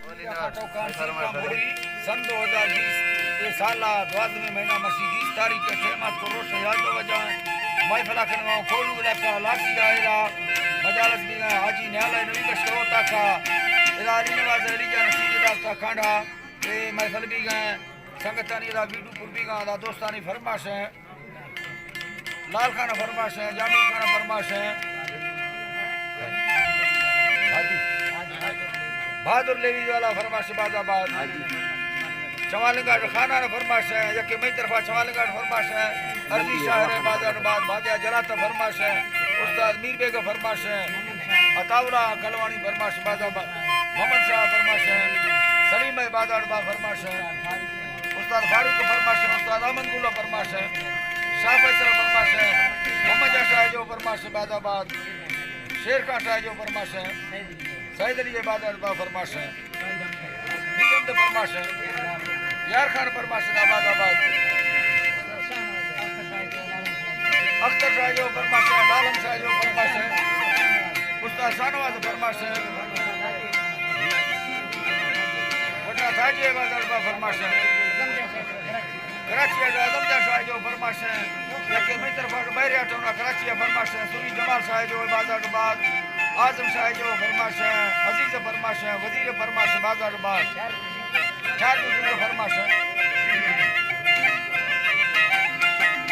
ٹوکان سیکا مڑی سن دو ہزار بیست، اے سال ء دوازدھمی مہینہ مرشی بیست تاریخ ء ٹائم ات کو روش یازدہ بجہ ء محفل ء کنگا اوں کوہلو علاقہ لاسی ء ادا مجالس بیگا حاجی نیال ء نوی بشکر ہوتا کا ادا علی نواز علی جان سیدھے دار تا کانڈا اے محفل بیگا سنگتانی ادا ویڈیو پر بیگا ادا دوستانی فرمائش ہے۔ لال خان ء فرمائش ہے، جامی خان ء فرمائش ہے۔ بہادر لیوی والا فرمائش باد آباد۔ چوالنگاٹ خانان ء فرمائش ہے، یکے مئی طرفا چوالنگاٹ فرمائش ہے۔ ارزی شاعر ہے بازار باد، بھاگیا جلات ء فرمائش ہے۔ استاد میر بیگ ء فرمائش ہے۔ عطاء اللہ کلوانی فرمائش باد آباد۔ محمد شاہ فرمائش ہے۔ سلیم بھائی بازار باد فرمائش ہے۔ استاد فاروق فرمائش ہے، استاد احمد گل فرمائش ہے، شاہ فیصل فرمائش ہے، محمد جان شاہ جو فرمائش ہے باد آباد، شیر خان شاہ جو فرمائش ہے، سید علی باد آباد فرمائش ہے، میر حمد فرمائش ہے، یار خان فرمائش ہے باد آباد، اختر شاہ جو فرمائش ہے، عالم شاہ جو فرمائش ہے، استاد شاہنواز فرمائش ہے، وٹا تاجی باد آباد فرمائش ہے۔ کراچی ء اعظم جان شاہ جو فرمائش ہے، یکے مئی طرف بحریہ ٹاؤن کراچی ء فرمائش ہے، سوری جمال شاہ جو بازار بعد، اعظم شاہ جو فرمائش ہے، عزیز فرمائش ہے، وزیر فرمائش بازار بعد، چار دوسرے فرمائش ہے۔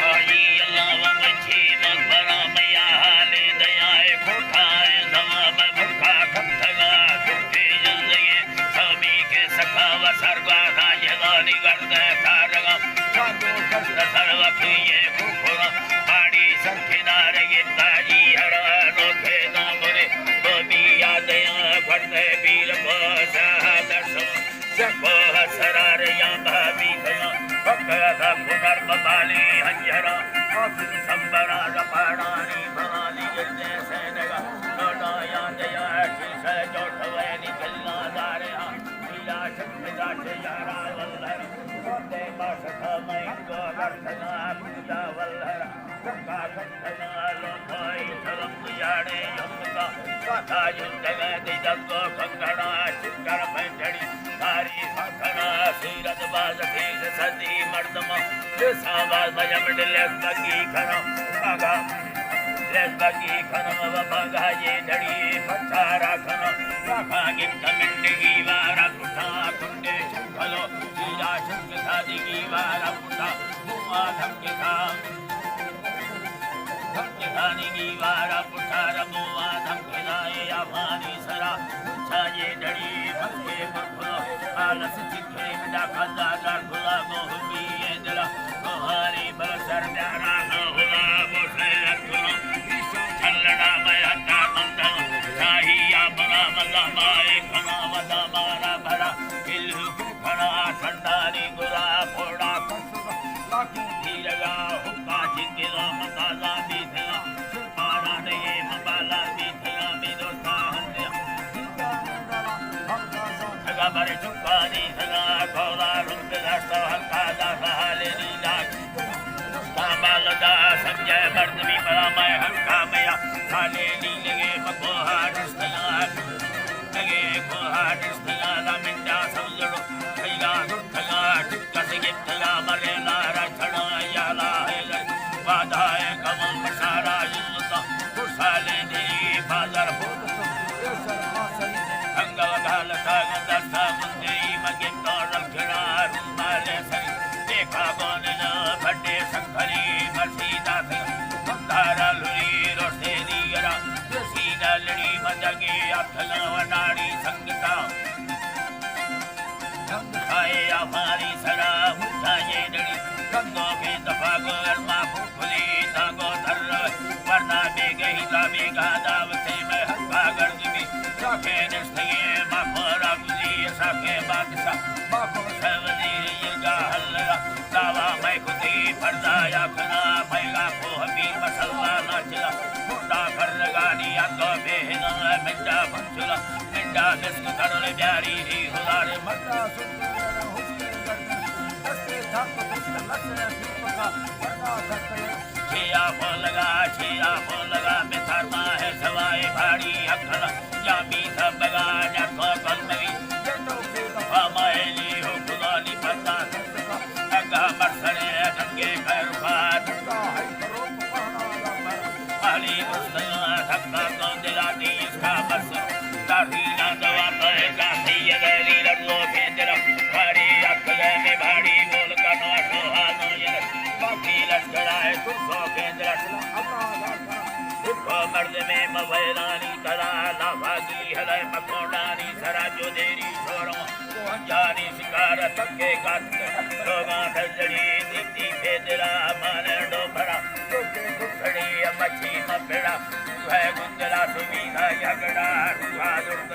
آئی اللہ و مچھی مغفرہ میا حال دیا اے کھوٹا اے زمان میں بھٹا کھپتگا کھپتے زندگی سامی کے سکا و سرگا راجگانی گرد تارگا چاندو کشت سر وقی یہ کھوکھرا پاڑی سر کنار گپتا جی ہرا نوکے نامرے تو بھی یاد گرد پیر کو سہا درسم سکو سرار یا بھابی تیا پکا کنر ببالی ہنجرا آخر سمبرا رپاڑانی بھالی گردے سینگا لوٹا یا دیا چیز جو ٹھوینی گلا دارے ہاں۔ سیرت باز تیز سدی مردم ساواز بجم ڈلیس بگی کھنا مگا لیس بگی کھنا و مگا یہ ڈڑی پچارا کھنا رکھا گپت منڈگی وارا کٹا کنڈے شنکھلو جیرا شنکھ سادگی وارا کٹا بوا دھمکتا دھمکتانی گی وارا کٹا ربوا دھمکتا اے افغانی سرا مچا یہ ڈڑی بھنگے بکھلو آلس چکے مڈا کھندا دار کھلا گو ہمی اے دلا گوہاری بل سر پیارا گو ہلا گو سیر کنو ایشو چلڑا میں ہتا مندل شاہی یا بنا مزا مائے کھنا ودا مارا بھرا کلو کھڑا ٹھنڈانی گرا پھوڑا کسر لاکھی تیرگا حکا جنگلا متازا بیتھیا سرپارا نئے مبالا بیتھیا میرو ساہندیا سگا بر چکانی سگا کولا رنگ دستا ہلکا دا سہالے نیلا کامال دا سمجھے مردمی بلا میں ہلکا میا سالے نیلگے مکوہا دستیا لگے کوہا دستیا دا منڈا سمجھڑو کھیلا دھگا ٹکس گپتگا برے نارا چھڑا یالا ہے گئے وعدہ ہے کمل مشارا یلتا خوشحالے دلی بازار بھوت تو سر خاصن کنگل گھالتا گندستا مندری مگن تو رکھنا رومالے سری دیکھا گونی نا بھٹے سنکھری مرسی داس مندارا لوری روشے دیگرا سیدھا لڑی مجگے اتھلا وناڑی سنگتا ہمدائے آفاری سرا مچائے ڈڑی کندو بے دفا گو ارما پھلی تاگو تر ورنا بے گہی دا بے گادا وتے میں ہکا گرد بی شاخے نشتگی ما پورا گزی شاخے بادشاہ ما کو سر وزیر یہ گا حل لگا دعوا میں کتی پردہ یا کھنا میں گا کو حبیب مسلمان چلا مردہ کر لگا دیا تو بے ہنا مٹا پھنچلا مٹا بسک تھڑل بیاری ہی ہزار مٹا سندر حسن گردن دستے تھپ پسک لسن پھپکا پردہ کرتے چیا پھول لگا چیا پھول لگا بتر ماہ سوائے بھاڑی اکھلا یا بی سب لگا جتو کل نوی جتو رینا دوا پہ کاسی یدے، ریلڑ لو کیندرا، بھاری اکلے میں بھاری بول کنو شوہانو یدے، باقی لشکرائے تو سو کیندرا۔ ہکو مرد میں مویرانی ترا، لافاگی ہلے مکونڈانی سرا، جو دیری شوروں، جانی شکار تکے کات، لوگاں دزڑی دیتی پیدرا، مانے ڈوبرا، جو کے گھڑی مچھی مپڑا، ہے گندلا سمینا یگڑا، روحا درد،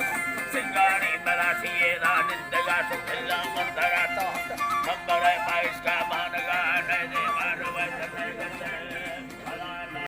سنگانی بلاسی را نندگا، سکھلا مندرا تو، ممبر پائش کا مانگا،